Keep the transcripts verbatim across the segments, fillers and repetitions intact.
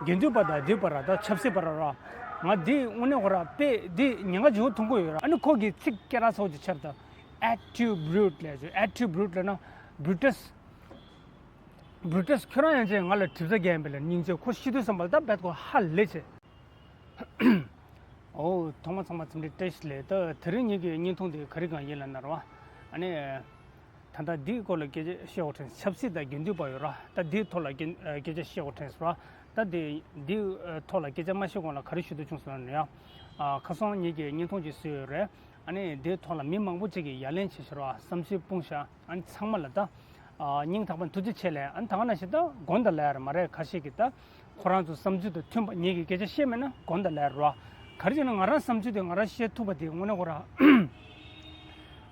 དགེ་འདུན་པ་དང་འདུས་པ་ར་ད་ཆབ་སྲིད་པ་ར་ར། ང་འདི་དངོས་གནས་ཁོ་ར་དཔེ་འདི་ཉེན་ཁ་ཆེ་བོ་མཐོང་གི་ཡོད་ར། ཨ་ནི་ཁོ་གི་ཚིག་སྐད་གྲགས་ཚ་བོ་ཅིག་ཆགས་རེད་ད། Attitude brute ལབ་ཅིག Attitude brute ལབ་ན་Brutus། Brutus ཁྱོད་རང་ཡང་ཅིག་ང་ལ་དྲི་ས་རྒྱག་ཡིན་པས་ལ་སྙིང་རྗེ། ཁོ་ཤི་དུས་ཙམ་པ་ལ་ད་རྦད་ཁོ་ཧ་ལས་ཆེ། ཨོ་ཐོག་མ་ཚང་མ་འཚམས་འདྲི་བཀྲ་ཤིས་བདེ་ལེགས། ད་དེ་རིང་ངེད་ཀྱི་བརྙན་ཐུང་འདི་ག་རེ་གང་ཡིན་ལབ་ན་ར་བ། ཨ་ནི། ད་ལྟ་འདིའི་སྐོར་ལ་སྐད་ཆ་བཤད་དགོས་དྲན། ཆབ་སྲིད་དང་དགེ་འདུན་པ་ཡོད་ར། ད་འདིའི་ཐོག་ལ་སྐད་སྐད་ཆ་བཤད་དགོས་དྲན་སོང་ར། ད་འདི་འདིའི་ཐོག་ལ་སྐད་ཆ་མ་བཤད་གོང་ལ་ག་རེ་ཞུ་འདོད་བྱུང་སོང་ན་ཡ། ཨ་ཁ་སང་ངེད་ཀྱིས་བརྙན་ཐུང་ཅིག་བཟོས་ཡོད་རེད། ཨ་ནི་འདིའི་ཐོག་ལ་མི་མང་པོ་ཅིག་གིས་ཡ་ལན་བྱས་ཤག་ར། བསམ་ཚུལ་སྤུངས་ཤག་ཨ་ནི་ཚང་མ་ལ་ད་ཨ་སྙིང་ཐག་པ་ནས་ཐུགས་རྗེ་ཆེ་ལབ། ཨ་ནི་ད་ག་ནང་བཞིན་ད་དགོངས་དག་ལབ་ཡ་ར་མ་རེད། ཁ་ཤས་ཀྱིས་ད་ཁོ་རང་ཚོ་བསམ་ཚུལ་དང་མཐུན་པ་ངེད་ཀྱིས་སྐད་ཆ་བཤད་མེད་ན་དགོངས་དག་ལབ་ཡ་ར། ག་རེ་བྱས་ན་ང་རང་བསམ་ཚུལ་དེ་ང་རང་བཤད་ཐུབ་པ་དེ་དངོས་གནས་ཁོ་རང་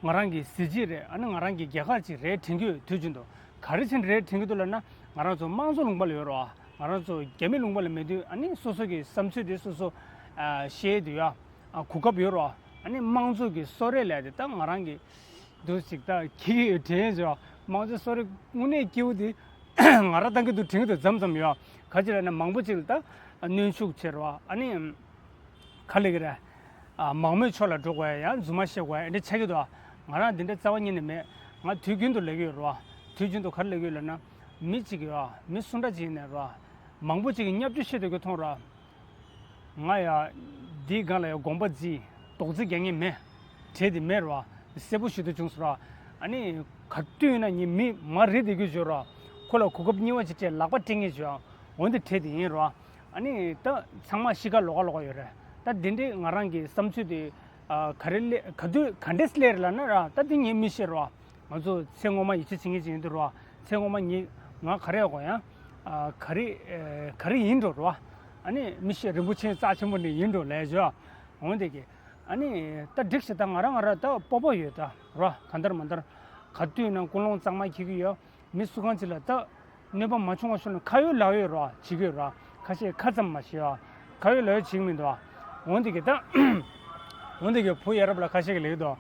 ང་རང་གི་གཟི་བརྗིད་རེད། ཨ་ནི་ང་རང་གི་རྒྱལ་ཁ་ཅིག་རེད་དྲན་གྱི་ཡོད། དུས་རྒྱུན་དུ་ག་རེ་བྱས་ནས་རེད་དྲན་གྱི་འདུག་ལབ་ན། ང་རང་ཚོ་དམངས་གཙོ་ལུང་པ་ལ་ཡོད་ར། ང་རང་ཚོ་རྒྱ་མི་ལུང་པ་ལ་མེད་དུས་ཨ་ནི་སོ་སོ་གི་བསམ་ཚུལ་དེ་སོ་སོ་ཨ་བཤད་དུས་ཡ་ཨ་གོ་སྐབས་ཡོད་ར། ཨ་ནི་དམངས་གཙོ་གི་གསོལ་རས་ལབ་དེ་ད་ང་རང་གི་འདུག་ཅིག་ད་ཁྱི་གི་དྲན་བྱས་དམངས་གཙོ་གསོལ་རས་དངོས་གནས་སྐྱིད་པོ་དེ་ང་རང་བཏང་གི་འདུག་དྲན་གྱི་འདུག་མཚམས་མཚམས་ཡ། ག་ཅི་ལབ་ན་མང་པོ་ཅིག་ལ་ད་གནོན་ཤུགས་ཆེ་ར། ཨ་ནི། ག་ལབ་ཀྱི་རེད། ཨ་མང་མོས་ཕྱོགས་ལ་འགྲོ་དགོས་ཡ། ཡང་རྫུན་མ་བཤད་དགོས་ཡ་འདི་ཆགས་ཀྱི་འདུག་ང་རང་འདི་འདྲ་རྩ་བ་ཉིད་ནས་མེད། ང་དུས་རྒྱུན་དུ་ལབ་ཀྱི་ཡོད་རེད་བ། དུས་རྒྱུན་དུ་ག་རེ་ལབ་ཀྱི་ཡོད་ལབ་ན། མི་གཅིག་གིས་བ་མི་སུ་འདྲ་ཅིག་ཡིན་ནའི་རེད་བ། མང་པོ་ཅིག་གིས་བརྙས་བཅོས་བྱེད་སྡོད་ཀྱི་མཐོང་རེད་བ། ང་ཡ་འདིའི་སྒང་ལ་ཡ་དགོངས་པ་བརྗེད་དོགས་གཅོད་རྒྱག་མཁན་མེད། བྲེལ་དེ་མེད་རེད་བ། གསལ་པོ་ཞུ་འདོད་བྱུང་སོང་རེད་བ། ཨ་ནི་ག་དུས་ཡིན་ན་ངས་མི་མ་རེད་བསྡད་རྒྱུ་བརྗོད་རེད་བ། ཁོ་ལ་གོ་སྐབས་རྙེད་པ་ཅིག་སྤྲད་ལག་པ་སྤྲད་མཁན་བརྗོད། འོན་ཏེ་བྲེལ་དེ་ཡིན་རེད་བ། ཨ་ནི་ད་ཚང་མ་གཤིས་ཀ་ལོགས་ཀ་ལོགས་ཀ་ཡོད་རེད། ད་འདི་འདྲའི་ང་རང་གི་བསམ་ཚུལ་དེ་ཨ་ག་རེ་སླེབས་ག་དུས་ག་འདྲས་སླེབས་རེད་ལབ་ན་ར། ད་འདི་ངས་མི་ཤེས་རེད་བ། ང་ཚོ་ཚེ་སྔོན་མ་ཡིད་ཆེས་བྱེད་མཁན་ཅིག་ཡིན་དུས་རེད་བ། ཚེ་སྔོན་མ་ངས་ང་ག་རེ་ཡག་གོ་ཡང་ཨ་ག་རེ་ཨེ་ག་རེ་ཡིན་འགྲོ་རེད་བ། ཨ་ནི་མི་ཤེས། རིན་པོ་ཆེ་རྩ་ཆེན་པོ་འདི་ཡིན་འགྲོ་ལབ་བྱས། འོན་ཏེ་གི་ཨ་ནི་ད་འགྲིག་ཤག་ད་ང་རང་ང་རང་ད་སྤོབས་པ་ཡོད་ད་རེད་བ། གང་ལྟར་མ་ལྟར་ག་དུས་ཡིན་ན་ཀུན་སློང་གཙང་མ་འཁྱེར་གྱི་ཡོད། མི་སུ་གང་ཅིག་ལ་ད་གནོད་པ་མ་བྱུང་བ་ཤོག་ན་ཁ་ཡོད་ལག་ཡོད་རེད་བ། བྱེད་ཀྱི་ཡོད་རེད་བ། ཁ་ཤས་ཁ་ཙམ་མ་བྱེད་བ། ཁ་ཡོད་ལག་ཡོད་བྱེད་ཀྱི་མི་འདུག་བ། འོན་ཏེ་གི་ད་འོན་ཏེ་གི་བུ་ཡ་རབས་ལ་ཁ་ཤས་ཀྱིས་ལབ་ཀྱི་འདུག་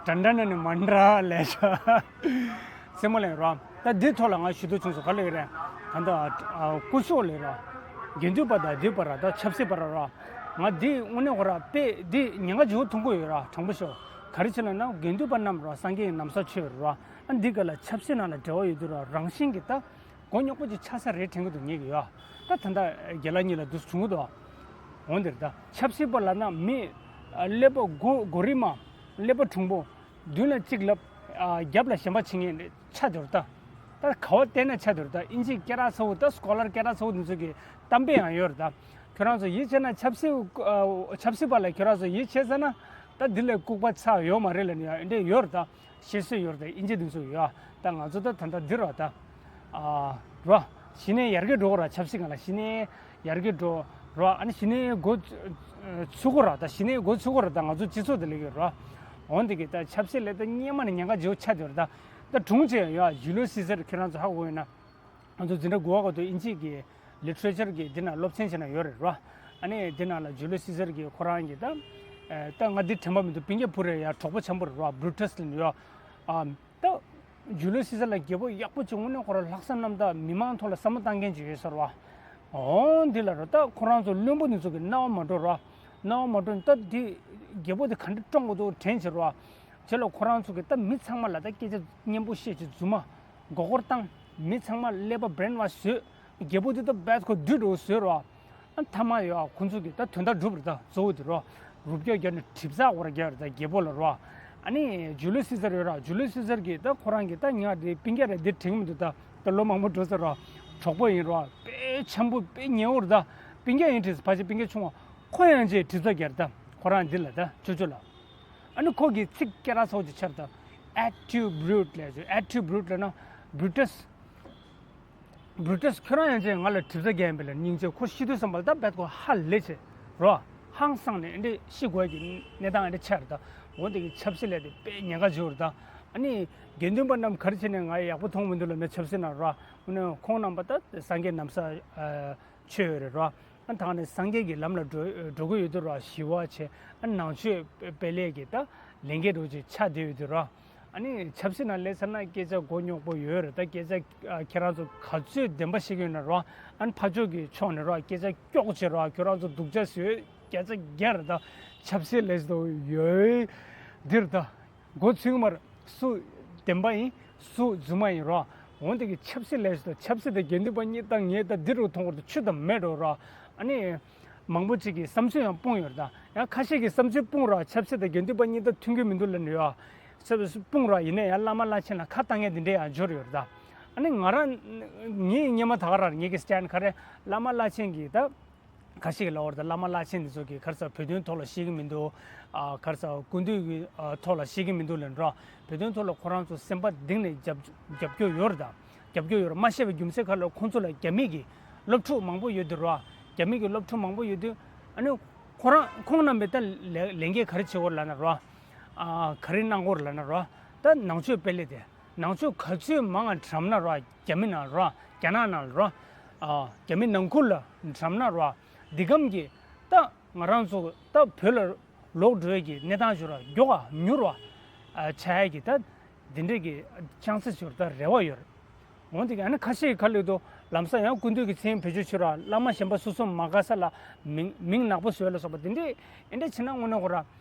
འདྲ་འདྲ་ན་ནི་མ་འདྲ་ལབ་ཤག་སེམས་པ་ལེན་རོགས། ད་འདིའི་ཐོག་ལ་ང་ཞུ་འདོད་བྱུང་སོང་། ག་ལབ་ཀྱི་རེད། ད་ལྟ་སྐུ་ཞབས་ལབ་ར། དགེ་འདུན་པ་དང་འདུས་པ་ར་ད་ཆབ་སྲིད་པ་ར་ར། ང་འདི་དངོས་གནས་ཁོ་ར་དཔེ་འདི་ཉེན་ཁ་ཆེ་བོ་མཐོང་གི་ཡོད་ར། དྲང་པོ་ཤོད། ག་རེ་བྱས་ལབ་ན་དགེ་འདུན་པ་རྣམས་ར་སངས་རྒྱས་ཀྱི་ན་བཟའ་མཆོད་ར། ཨ་འདི་ག་ལ་ཆབ་སྲིད་ནང་ལ་འབྲེལ་བ་ཡོད་དུས་ར་རང་བཞིན་གྱི་ད་མགོ་རྙོག་པོ་ཅིག་ཆགས་ས་རེད་དྲན་གྱི་འདུག་ངེད་ཀྱི་ཡ། ད་ད་ལྟ་རྒན་ལགས་གཉིས་ལ་འདུག་བྱུང་གི་འདུག་འོན་ཏེ་ད་ཆབ་སྲིད་པ་ལབ་ན་མི་ཀླད་པ་མགོ་མགོ་རིལ་མ་ཀླད་པ་གྲུང་པོ། མདུན་ལ་གཅིག་ལབ། ཨ་རྒྱབ་ལ་གཞན་པ་བྱེད་མཁན་ཆགས་འདུག་ར་ད། ད་ག་བ་བལྟས་ན་ཆགས་འདུག་ར་ད། ཨིན་ཇི་སྐད་གྲགས་ཚ་བོ་ད་སྐོ་ལར་སྐད་གྲགས་ཚ་བོ་འདི་ཚོ་གི་གཏམ་དཔེ་ཡང་ཡོད་ར་ད། ཁྱོད་རང་ཚོ་ཡིད་ཆེས་ན་ཆབ་སྲིད་ཨ་ཆབ་སྲིད་པ་ལ་ཁྱོད་རང་ཚོ་ཡིད་ཆེས་ས་ན་ད་འདི་ལས་ལྐུགས་པ་ཆགས་ཡོད་མ་རེད་ལབ་ནས་ཡང་འདྲ་ཡོད་ར་ད། བཤད་སྲོལ་ཡོད་ར་ད། ཨིན་ཇི་འདི་ཚོ་ཡོད། ད་ང་ཚོ་ད་ད་ལྟ་འདི་ར་ད། ཨ་ར། གཞི་ནས་ཡར་རྒྱས་འགྲོ་དགོས་ར། ཆབ་སྲིད་སྒང་ལ་གཞི་ནས་ཡར་རྒྱས་འགྲོ་ར། ཨ་ནི་གཞི་ནས་འགོ་ཚུགས་དགོས་ར། ད་གཞི་ནས་འགོ་ཚུགས་དགོས་ར། ད་ང་ཚོ་སྤྱི་ཚོགས་དེ་ལས་ཡོད་ར། འོན་ཏེ་གི་ད་ཆབ་སྲིད་ལས་ད་སྔོན་མ་ནས་ཉེན་ཁ་ཆེ་བོ་ཆགས་བསྡད་ཡོད་ར། ད་ད་སྒྲུང་བྱས་ཡོད། ཇུ་ལིའུ་སི་ཟར་ཁྱེད་རང་ཚོ་ཧ་གོ་ཡོད་ན། ང་ཚོ་འཛིན་གྲྭ་དགུ་པ་སྐབས་དུ་ཨིན་ཇིའི་གི་ལི་ཊི་རེ་ཅར་གི་འདི་ན་སློབ་ཚན་བྱས་ན་ཡོད་རེད་ར། ཨ་ནི་འདི་ན་ལ་ཇུ་ལིའུ་སི་ཟར་གི་ཁོ་རང་གི་ད་ད་ང་འདི་དྲན་པ་མི་འདུག་སྤུན་ཀྱག་བུ་རེད་ཡ། གྲོགས་པོ་འཆམ་པོ་རེད་ར། བུ་རུ་ཊས་ལབ་ནས་ཡོད། ཨ། ད་ཇུ་ལིའུ་སི་ཟར་ལ་རྒྱལ་པོ་ཡག་པོ་བྱུང་ནས་ཁོ་རང་ལྷག་བསམ་རྣམ་དག་མི་མང་ཐོག་ལ་བསམ་བློ་བཏང་མཁན་ཅིག་ཡོད་ས་རེད་བ། འོ་འདི་ལ་རེད། ད་ཁོ་རང་ཚོ་བློན་པོ་འདི་ཚོ་གི་རྣ་བ་མ་འགྲོ་ར། རྣ་བ་མ་འགྲོ་ནས་ད་འདི་རྒྱལ་པོ་འདི་ག་འདྲ་བཀྲོང་དགོས་འདུག་དྲན་བྱེད་རེད་བ། བྱས་ལ་ཁོ་རང་ཚོ་གི་ད་མི་ཚང་མ་ལ་ད་སྐད་ཆ་སྙན་པོ་བཤད་ཅིག་རྫུན་མ་མགོ་སྐོར་བཏང་། མི་ཚང་མ་ཀླད་པ་བྷི་རེན་ཝ་ཤི་བཟོས། རྒྱལ་པོ་འདི་ད་རྦད་ཁོ་བདུད་འགྲོ་བཟོས་རེད་བ། ཨ་མཐའ་མ་ཡོད་ཨ། ཁོ་ཚོ་གིས་ད་དོན་དག་སྒྲུབ་རེད། ད་གཙོ་བོ་དེ་རོ། རུབ་རྒྱག་རྒྱག་ནས་གྲིབ་ཚགས་འོར་རྒྱག་རེད་ད་རྒྱལ་པོ་ལ་རོ། ཨ་ནི་ཇུ་ལི་སི་ཟར་ཡོད་ར། ཇུ་ལི་སི་ཟར་གིས་ད་ཁོ་རང་གིས་ད་ཉག་དེ་སྤུན་ཀྱག་རེད་འདི་དྲན་གྱི་མི་འདུག་ད་ད་ལོ་མང་པོ་འགྲོ་ས་རོ། གྲོགས་པོ་ཡིན་རོ། དཔེ་འཆམ་པོ་དཔེ་ཉེ་བོ་རེད་ད། སྤུན་ཀྱག་ཡིན་དྲིས་ཕལ་ཆེར་སྤུན་ཀྱག་ཆུང་བ། ཁོ་ཡང་ཅིག་གྲིབ་ཚགས་རྒྱག་རེད་ད། ཁོ་རང་འདི་ལ་ད་ཅོ་ཅོ་ལ། ཨ་ནི་ཁོ་གིས་ཚིག་སྐད་གྲགས་ཚ་བོ་ཅིག་ཆགས་རེད་ད། Attitude brute ལབ་ཅིག Attitude brute ལབ་ན་བྷུ་རུ་ཊས། བྷུ་རུ་ཊས་ཁྱོད་རང་ཡང་ཅིག་ང་ལ་གྲིབ་ཚགས་རྒྱག་ཡིན་པས་ལ་སྙིང་རྗེ། ཁོ་ཤི་དུས་ཙམ་པ་ལ་ད་རྦད་ཁོ་ཧ་ལས་ཆེ་རོ། ཧང་སངས་ནས་ཨེ་འདྲས་ཤི་དགོས་ཀྱི་གནས་སྟངས་ཨེ་འདྲས་ཆགས་རེད་ད། འོ་དེ་གི་ཆབ་སྲིད་ལས་དེ་དཔེ་ཉེན་ཁ་ཆེ་བོ་རེད་ད། ཨ་ནི་དགེ་འདུན་པ་རྣམས་ག་རེ་བྱས་ནས་ང་ཡག་པོ་མཐོང་མི་འདུག་ལབ་ན་ཆབ་སྲིད་ནང་རོ། ཨ་ནི་ཁོང་རྣམ་པ་ད་སངས་རྒྱས་ན་བཟའ་མཆོད་ཡོད་རེད་རོ། ཨ་ནི་ད་ནི་སངས་རྒྱས་ཀྱི་ལམ་ལ་འགྲོ་འགྲོ་གི་ཡོད་དུས་རོ་ཞི་བ་བྱས། ཨ་ནི་ནང་ཆོས་སྤེལ་ལས་ཀྱི་ད་ལས་འགན་འགྲོ་ཅིག་ཆགས་བསྡད་ཡོད་དུས་རོ། ཨ་ནི་ཆབ་སྲིད་ནང་སླེབས་ཚར་ན་སྐད་ཆ་མགོ་རྙོག་པོ་ཡོད་རེད། ད་སྐད་ཆ་ཨ་ཁྱེད་རང་ཚོ་ག་ཚོད་བདེན་པ་བཤད་ཀྱི་ཡོད་ན་རོ། ཨ་ནི་ཕར་ཕྱོགས་ཀྱི་ཕྱོགས་ནས་རོ་སྐད་ཆ་སྐྱོག་བྱེད་རོ། ཁྱོད་རང་ཚོ་སྡུག་ཅག་བཟོས་སྐད་ཆ་རྒྱག་རེད། ད་ཆབ་སྲིད་ལས་སུ་ཡོད་འདིར་ད་མགོ་ཚུགས་མར་སུ་བདེན་པ་ཡིན་སུ་རྫུན་མ་ཡིན་རོ། འོན་ཏེ་གི་ཆབ་སྲིད་ལས་སུ་ཆབ་སྲིད་དང་དགེ་འདུན་པ་གཉིས་ད་ངས་ད་འདི་རུ་མཐོང་བར་དུ་ཆུ་དང་མེ་འགྲོ་རོ། ཨ་ནི། མང་པོ་ཅིག་གིས་བསམ་ཚུལ་ཡང་སྤུངས་ཡོད་རེད། ད་ཡང་ཁ་ཤས་ཀྱིས་བསམ་ཚུལ་སྤུངས་རོགས། ཆབ་སྲིད་དང་དགེ་འདུན་པ་གཉིས་ད་མཐུན་གྱི་མི་འདུག་ལབ་ནས་ཡོད། ཆབ་སྲིད་སྤུངས་རོགས། ཡིན་ན་ཡང་བླ་མ་བླ་ཆེན་ལ་ཁ་བཏང་མཁན་དེ་འདྲས་ཡང་འབྱོར་ཡོད་རེད། ད་ཨ་ནི་ང་རང་ངའི་སྔོན་མ་ད་ག་རང་ངེད་ཀྱི་སི་ཊེན་ག་རེ་བླ་མ་བླ་ཆེན་གྱིས་ད་ཁ་ཤས་ཀྱིས་ལབ་པ་རེད། ད་བླ་མ་བླ་ཆེན་འདི་ཚོ་གིས་ག་རེ་ཟེར་བོད་དོན་ཐོག་ལ་བཤད་ཀྱི་མི་འདུག་ཨ་ག་རེ་ཟེར་སྐུ་མདུན་གྱི་ཨ་ཐོག་ལ་བཤད་ཀྱི་མི་འདུག་ལབ་རོགས། བོད་དོན་ཐོག་ལ་ཁོ་རང་ཚོ་སེམས་པ་གཏིང་ནས་རྒྱབ་རྒྱབ་སྐྱོར་ཡོད་རེད། ད་རྒྱབ་སྐྱོར་ཡོད་རེད། མ་བཤད་པའི་རྒྱུ་མཚན་ག་ལ་ཁོང་ཚོ་ལ་རྒྱ་མི་གི་སློབ་ཕྲུག་མང་པོ་ཡོད་དུས་རོ། རྒྱ་མི་གི་སློབ་ཕྲུག་མང་པོ་ཡོད་དུས་ཨ་ནི་ཁོ་རང་ཁོང་རྣམ་པས་ད་ལས་ལས་འགན་ག་རེ་བྱེད་དགོས་ལབ་ན་རོ། ཨ་ག་རེ་གནང་དགོས་ལབ་ན་རོ། ད་ནང་ཆོས་སྤེལ་ལས་དེ་ནང་ཆོས་ག་ཚོད་མང་ང་བཀྲམ་ན་རོ། རྒྱ་མི་ནང་རོ། རྒྱ་ནག་ནང་རོ། ཨ་རྒྱ་མི་ནང་ཁུལ་ལ་བཀྲམ་ན་རོ། འདི་གམ་གྱི་ད་ང་རང་ཚོ་ད་བོད་ལ་ལོག་འགྲོ་ཡས་ཀྱི་གནས་སྟངས་ཞུ་ར་མགྱོགས་ཨ་མྱུར་བ་ཨ་ཆགས་ཡས་ཀྱི་ད་འདི་འདྲས་ཀྱི་ཆང་ས་ཞུ་ར་ད་རེ་བ་ཡོད་རེད། འོན་ཏེ་ཨ་ནི་ཁ་ཤས་ཁ་ལུད་དུ་ལམ་སང་ཡང་སྐུ་མདུན་གྱི་མཚན་བེད་སྤྱོད་བྱུ་ར་བླ་མ་གཞན་པ་སུ་སུ་མ་དགའ་ས་ལ་མིང་མིང་ནག་པོ་བཟོས་ལ་སོགས་པ་འདི་འདྲས་ཨེ་འདྲས་བྱས་ན་དངོས་གནས་ཁོ་ར་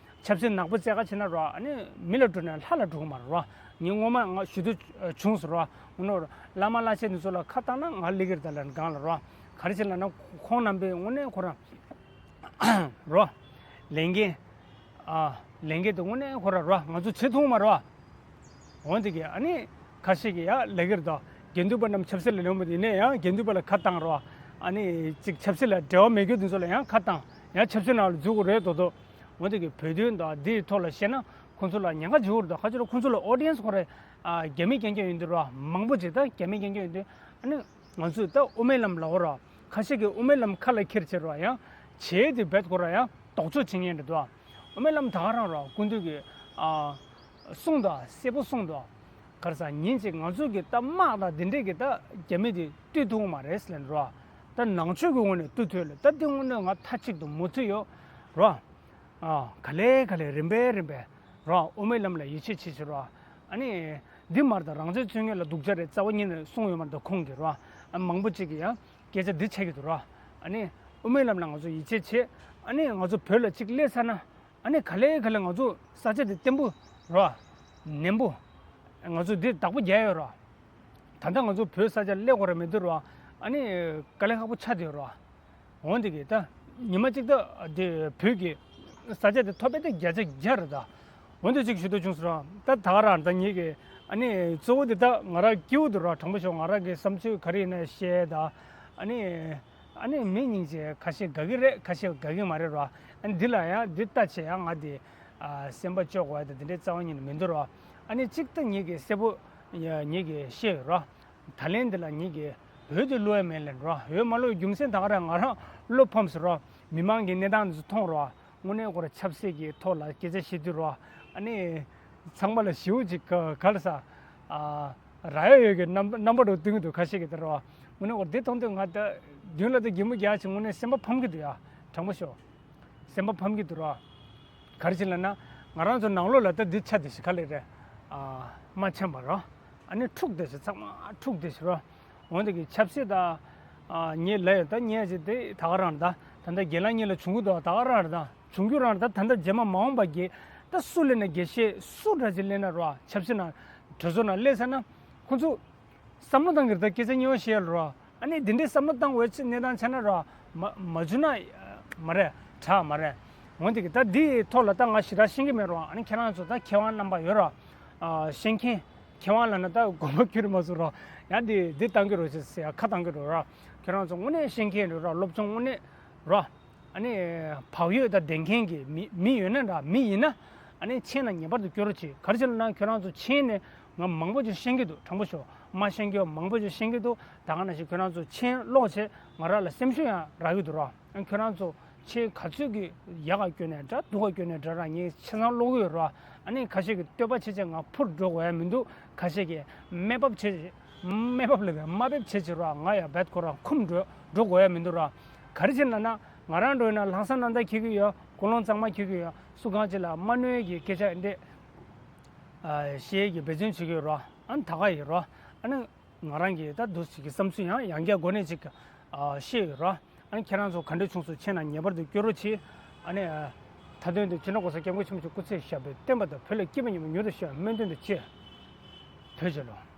ཆབ་སྲིད་ནག་པོ་བཙལ་ག་བྱས་ན་རོ། ཨ་ནི་མི་ལ་འགྲོ་ནས་ལྷ་ལ་འགྲོ་གི་མ་རེད་རོ། ངས་སྔོན་མ་ང་ཞུ་འདོད་བྱུང་སོང་རོ། དངོས་གནས་བླ་མ་བླ་ཆེན་འདི་ཚོ་ལ་ཁ་བཏང་ན་ང་ལི་གིར་ད་ལན་གང་ལ་རོ། ག་རེ་བྱས་ལབ་ན་ཁོང་རྣམ་པས་དངོས་གནས་ཁོ་རང་རོ། ལས་འགན། ཨ། ལས་འགན་དེ་དངོས་གནས་ཁོ་ར་རོ། ང་ཚོ་བྱེད་ཐུབ་མ་རོ། འོན་ཏེ་གི་ཨ་ནི་ཁ་ཤས་ཀྱིས་ཡ་ལས་འགན་དང་དགེ་འདུན་པ་རྣམས་ཆབ་སྲིད་ལ་ལེན་པ་དེ་ནས་ཡང་དགེ་འདུན་པ་ལ་ཁ་བཏང་རོ། ཨ་ནི་ཅིག་ཆབ་སྲིད་ལ་འབྲེལ་བ་མེད་རྒྱུ་དེ་ཚོ་ལ་ཡང་ཁ་བཏང་། ཡང་ཆབ་སྲིད་ནང་ལ་འཛུལ་དགོས་རེད་དོ་དོ། འོན་ཏེ་གི་བོད་དོན་དང་འདིའི་ཐོག་ལ་བཤད་ན་ཁོང་ཚོ་ལ་ཉེན་ཁ་འབྱུང་གི་རེད་དོ། ཁ་ཅིག་ཁོང་ཚོ་ལ་ཨོ་ཌི་ཡན་སི་ཁོ་ར་ཨ་རྒྱ་མི་རྐྱང་རྐྱང་ཡིན་དུས་རོ། མང་པོ་ཅིག་ད་རྒྱ་མི་རྐྱང་རྐྱང་ཡིན་དུས་ཨ་ནི། ང་ཚོས་ད་དབུ་མའི་ལམ་ལབ་རོ། ཁ་ཤས་ཀྱིས་དབུ་མའི་ལམ་ཁ་ལ་འཁྱེར་བྱེད་རོ། ཡང་བྱེད་དེ་བེད་ཁོ་ར་ཡང་ལྡོག་ཕྱོགས་བྱེད་མཁན་རེད་དོ། དབུ་མའི་ལམ་ད་ག་རང་རོ། སྐུ་མདུན་གྱིས་ཨ་གསུངས་དོ། གསལ་པོ་གསུངས་དོ། ག་རེ་ཟེར་ཉིན་གཅིག་ང་ཚོ་གི་ད་དམག་དང་འདི་འདྲས་ཀྱི་ད་རྒྱ་མི་དེ་བཏུལ་ཐུབ་མ་རེད་ཟེར་ལབ་རོ། ད་ནང་ཆོས་ཀྱི་ངོས་ནས་བཏུལ་ཐུབ་ལ་ད་འདི་དངོས་གནས་ང་མཐའ་གཅིག་ཏུ་མོས་མཐུན་ཡོད་རོ། ཨ། ག་ལེ་ག་ལེ་རིམ་པས་རིམ་པས་རོ། དབུ་མའི་ལམ་ལ་ཡིད་ཆེས་བྱེད་ཕྱིར་རོ། ཨ་ནི། འདི་མར་དང་རང་བཙན་རྩོད་མཁན་ལ་སྡུག་ཅག་རེད། རྩ་བ་ཉིད་ནས་གསུངས་ཡོད་མ་རེད་ཁོང་གིས་རོ། ཨ། མང་པོ་ཅིག་གིས་ཡང་སྐད་ཆ་འདི་འཆད་ཀྱི་འདུག་རོ། ཨ་ནི། དབུ་མའི་ལམ་ལ་ང་ཚོ་ཡིད་ཆེས་བྱེད། ཨ་ནི་ང་ཚོ་བོད་ལ་གཅིག་སླེབས་ཚར་ན། ཨ་ནི་ག་ལེ་ག་ལེ་ང་ཚོ་ས་ཆ་འདི་བརྟན་པོ་རོ། ནན་པོ། ང་ཚོ་འདི་བདག་པོ་རྒྱག་ཡོད་རོ། ད་ལྟ་ང་ཚོ་བོད་ས་ཆ་སླེབས་དགོས་རེད་མི་འདུག་རོ། ཨ་ནི་དཀའ་ལས་ཁག་པོ་ཆགས་བསྡད་ཡོད་རོ། འོན་ཏེ་གི་ད་ཉི་མ་གཅིག་ད་དེ་བོད་ཀྱི་ས་ཆ་དེ་ཐོབ་པ་དེ་བརྒྱ་ཆ་བརྒྱ་རེད་ད། འོན་ཏེ་གཅིག་ཞུ་འདོད་བྱུང་སོང་རོ། ད་ད་ག་རང་ད་ངེད་ཀྱི་ཨ་ནི་གཙོ་བོ་དེ་ད་ང་རང་སྐྱིད་པོ་འདུག་རོ། དྲང་པོ་ཞུ་ང་རང་གི་བསམ་ཚུལ་ག་རེ་ཡིན་ན་བཤད་ད། ཨ་ནི་ཨ་ནི་མི་སྙིང་རྗེ་ཁ་ཤས་དགའ་གི་རེད། ཁ་ཤས་དགའ་གི་མ་རེད་རོ། ཨ་ནི་འདི་ལ་ཡང་འདི་ལྟ་བྱས་ཡང་ང་དེ་ཨ་སེམས་པ་སྐྱོ་དགོས་ཡ་ད་དེ་འདྲའི་རྩ་བ་ཉིད་ནས་མི་འདུག་རོ། ཨ་ནི་གཅིག་ད་ངེད་ཀྱི་གསལ་པོ་ངེད་ཀྱི་བཤད་ཡོད་རོ། ད་ལན་འདི་ལ་ངེད་ཀྱིས་འོས་དེ་བླུགས་ཡ་མེད་ལབ་རོ། འོས་མ་བླུགས་རྒྱུ་མཚན་ད་ག་རང་ང་རང་བློ་ཕམ་སོང་རོ། མི་མང་གི་གནས་སྟངས་འདི་ཚོ་མཐོང་རོ། དངོས་གནས་ཁོ་ར་ཆབ་སྲིད་ཀྱི་ཐོག་ལ་སྐད་ཆ་བཤད་དུས་རོ། ཨ་ནི་ཚང་མ་ལ་ཞེ་པོ་ཅིག་ག་ག་ལ་ས་ཨ་རག་ཡ་ཡོད་ཀྱི་རྣམ་རྣམ་པ་འདྲ་བོ་སྟོན་གྱི་འདུག་ཁ་ཤས་ཀྱིས་ད་རོ། དངོས་གནས་ཁོ་འདི་མཐོང་དུས་ང་ད་མདུན་ལ་ད་གད་མོ་རྒྱག་ཅིང་དངོས་གནས་སེམས་པ་ཕམ་གྱི་འདུག་ཡ། དྲང་པོ་ཤོད། སེམས་པ་ཕམ་གྱི་འདུག་རོ། ག་རེ་བྱས་ལབ་ན། ང་རང་ཚོ་ནང་ལོགས་ལ་ད་འདི་ཆ་དེ་ཞིག་ག་ལེ་རེད། ཨ་མ་འཆམ་པ་རོ། ཨ་ནི་འཁྲུག་དེ་ཞིག་ཚང་མ་འཁྲུག་དེ་ཞིག་རོ། འོན་ཏེ་གི་ཆབ་སྲིད་ད། ཨ་ངས་ལབ་ཡོད་ད་ངས་ཅིག་དེ་ད་ག་རང་རེད་ད། ད་ལྟ་རྒན་ལགས་གཉིས་ལ་བྱུང་གི་འདུག་ད་ག་རང་རེད་ད། བྱུང་རྒྱུ་རང་རེད་ད། ད་ལྟ་རྗེས་མ་མ་འོངས་པ་གི་ད་སུ་སླེབས་ན་དགེ་བཤེས་སུ་འདྲ་ཅིག་སླེབས་ན་རོ། ཆབ་སྲིད་ནང་གྲོས་ཚོགས་ནང་སླེབས་ཚར་ན་ཁོ་ཚོ། བསམ་བློ་བཏང་གི་རེད་ད། སྐད་ཆ་སྙན་པོ་བཤད་ཡ་ལ་རོ། ཨ་ནི་འདི་འདྲའི་བསམ་བློ་བཏང་འོས་ཆེད་གནས་སྟངས་ཆགས་ན་རོ། མ་མ་བྱུང་ན་མ་རེད། དྲག་མ་རེད། འོན་ཏེ་གི་ད་འདིའི་ཐོག་ལ་ད་ང་ཞེ་དྲག་ཤེས་ཀྱི་མེད་རོ། ཨ་ནི་ཁྱེད་རང་ཚོ་ད་མཁས་དབང་རྣམ་པ་ཡོད་རོ། ཨ་ཤེས་མཁན། མཁས་དབང་ལབ་ན་ད་དགོངས་པ་ཁྱོད་རེད་མ་བཟོ་རོ། ཡང་འདི་འདི་བཏང་གི་རོ་ཞེས་ཟེར་ཡ་ཁ་བཏང་གི་རོ་རོ། ཁྱེད་རང་ཚོ་དངོས་གནས་ཤེས་མཁན་རེད་རོ། སློབ་སྦྱོང་དངོས་གནས་རོ། ཨ་ནི་བག་ཡོད་དང་ལྡན་མཁན་གྱི་མི་མི་ཡོད་ན་འདྲ། མི་ཡིན་ན་ཨ་ནི་མཆན་ལ་ངེས་པར་དུ་སྐྱོར་རོགས་གྱིས། ག་རེ་བྱས་ལབ་ན་ཁྱོད་རང་ཚོ་མཆན་ནས་ང་མང་པོ་ཅིག་ཤེས་ཀྱི་འདུག་དྲང་པོ་ཞུ། མ་ཤེས་རྒྱུ་མང་པོ་ཅིག་ཤེས་ཀྱི་འདུག་ད་ག་ནང་བཞིན་ཁྱོད་རང་ཚོ་མཆན་ཀློག་བྱས་ང་རང་ལ་སེམས་ཤུགས་ཡང་རག་གི་འདུག་རོ། ཨ་ཁྱོད་རང་ཚོ་མཆན་ག་ཚོད་ཀྱི་ཡག་ག་སྐྱོན་ནས་འདྲ་སྡུག་ག་སྐྱོན་ནས་འདྲ་ར་ངས་ཆ་ཚང་ཀློག་གི་ཡོད་རོ། ཨ་ནི་ཁ་ཤས་ཀྱིས་བསྟོད་པ་བྱས་བྱས་ང་འཕུར་འགྲོ་དགོས་ཡ་མི་འདུག་ཁ་ཤས་ཀྱིས་དམའ་འབེབས་བྱས་དམའ་འབེབས་ལབ་པའི་དམའ་འབེབས་བྱས་བྱས་རོ། ང་ཡ་བད་ཁོ་རང་འཁུམས་འགྲོ་འགྲོ་དགོས་ཡ་མི་འདུག་རོ། ག་རེ་བྱས་ན་ན། ང་རང་འགྲོ་ཡིན་ན་ལྷག་བསམ་རྣམ་དག་འཁྱེར་གྱི་ཡོད། ཀུན་སློང་གཙང་མ་འཁྱེར་གྱི་ཡོད། སུ་གང་ཅིག་ལ་མ་གནོད་ཀྱི་སྐད་ཆ་འདི། ཨ་ཤེས་ཀྱི་འབད་བརྩོན་བྱེད་ཀྱི་ཡོད་རོ། ཨ་ནི་ད་ག་ཡོད་རོ། ཨ་ནི་ང་རང་གི་ད་འདུག་ཅིག་གི་བསམ་ཚུལ་ཡང་ཡང་བསྐྱར་འགོ་ནས་ཅིག་ཨ་བཤད་ཡོད་རོ། ཨ་ནི་ཁྱེད་རང་ཚོ་ག་འདྲ་བྱུང་སོང་། ཁྱེད་རང་ངེས་པར་དུ་བསྐྱོན་རོགས་གྱིས། ཨ་ནི་ཨ་མཐའ་དོན་དུ་སྤྱི་ནོར་༸གོང་ས་༸སྐྱབས་མགོན་ཆེན་པོ་མཆོག་སྐུ་ཚེ་ཞབས་པད་བརྟན་པ་དང་བོད་ལ་སྐྱིད་པ་མཉམ་པ་མྱུར་དུ་ཤར་བའི་སྨོན་འདུན་དང་བཅས། བོད་རྒྱལ་ལོ།